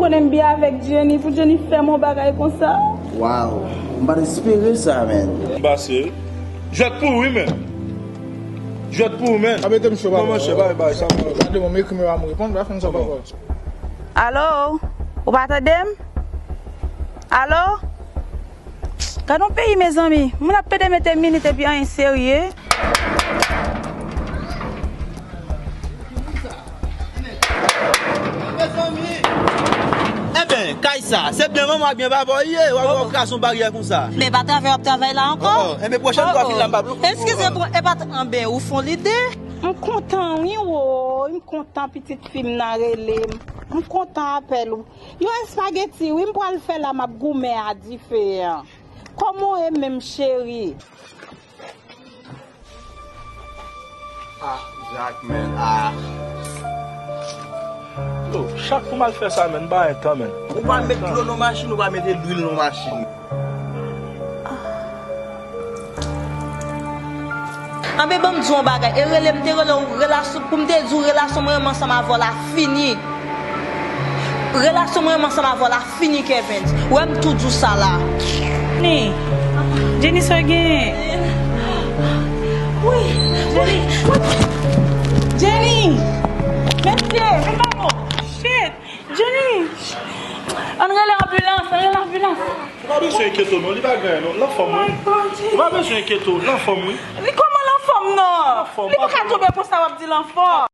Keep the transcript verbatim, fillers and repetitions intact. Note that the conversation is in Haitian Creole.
Konnen m byen avèk Jenny, pou Jenny fè m yon bagay konsa. Waw, m pa t espere sa, menn. M pase. Jwèt pou ou wi, menn. Jwèt pou ou, menn. A mete m cho, papa. Kòman, chè? Bay, bay, sa m... Gade, mwen, m ekri, men pa m reponn, pa fè m sa, papa. Alo? Ou pa tande m? Alo? Gad yon peyi, mezanmi. Moun ap pede mete minit epi anyen serye. Enben, kay sa, se byen manman ak byen papa w ye, w ap, w ap kraze yon baryè konsa. Men pa travay w ap travay la ankò? Oh, oh. Enben, pwochèn fwa, vin la, m p ap... Eskize, bon, e pa t... anben, ou fè yon lide? M kontan, wi, woy, m kontan pitit fi m nan rele m. M kontan apèl ou. Yon espageti, wi, m pral fè la, m ap goumen a dife an. Kòman w ye menm, cheri? Ah, Jak, menn, ah. Yo, chak fwa m al fè sa, menn, m pa gen tan, menn. Ou pa met dlo nan machin, ou pa mete lwil nan machin. Anben, ban m di w yon bagay. E rele m te rele w, relasyon, pou m te di w relasyon mwen menm ansanm avè w la fini. Relasyon mwen menm ansanm avè w la fini, Kevens. Ou wè m tou di w sa la. Jenny. Jenny, sa w genyen? Wi. Jenny. Jenny. Mesye, vin ba mwen. Shit. Jenny. Ann rele anbilans, ann rele anbilans. Ou pa bezwen enkyete w non, li pa gen anyen non. L anfòm wi. Ou pa bezwen enkyete w, l anfòm wi. Li kòman l anfòm non? Li pa ka tonbe konsa w ap di l anfòm.